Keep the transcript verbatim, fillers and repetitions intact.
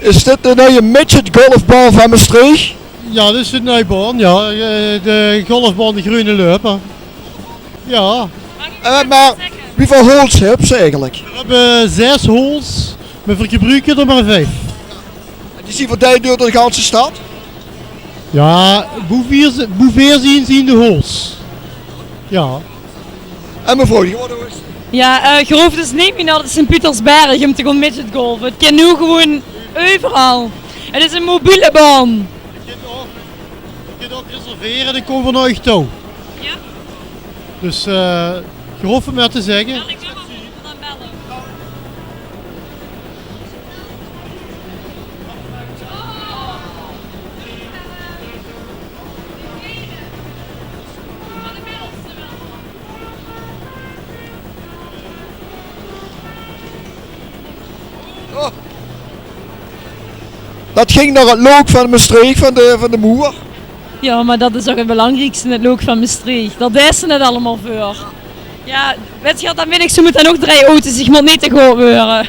Is dit de nuie midget golfbaan vaan Mestreech? Jao, dit is de nuie baan, jao. Eh, de golfbaan, de greune löper. Jao. Eh, meh wieväöl holes höbs te eigelek? Veer höbbe zes holes, meh veer gebruke d'r mer vief. En die zien verdeilek door de ganse stad? Jao, boe veer ze-, boe veer zien, zien de holes. Jao. En mevrouw, die woort... Jao, eh, geer hoof dus neet mie nao de Sint-Pietersberg um te goon midgetgolfe. 't Kin noe gewoen euveral. 't Is 'n mobiele baan. Geer kint ouch, geer kint ouch reservere, daan koume veer nao uuch touw. Jao. Dus, eh, geer hoof 't mer te zègke. Oh. Dat góng nao 't look vaan Mestreech, vaan de, vaan de moer. Jao, meh dat is toch 't belangriekste, 't look vaan Mestreech. Dao deis te 't allemaol veur. Jao, wèts te, daan weit iech, zoe moot daan ouch drei auto's, iech moot neet te groet weure.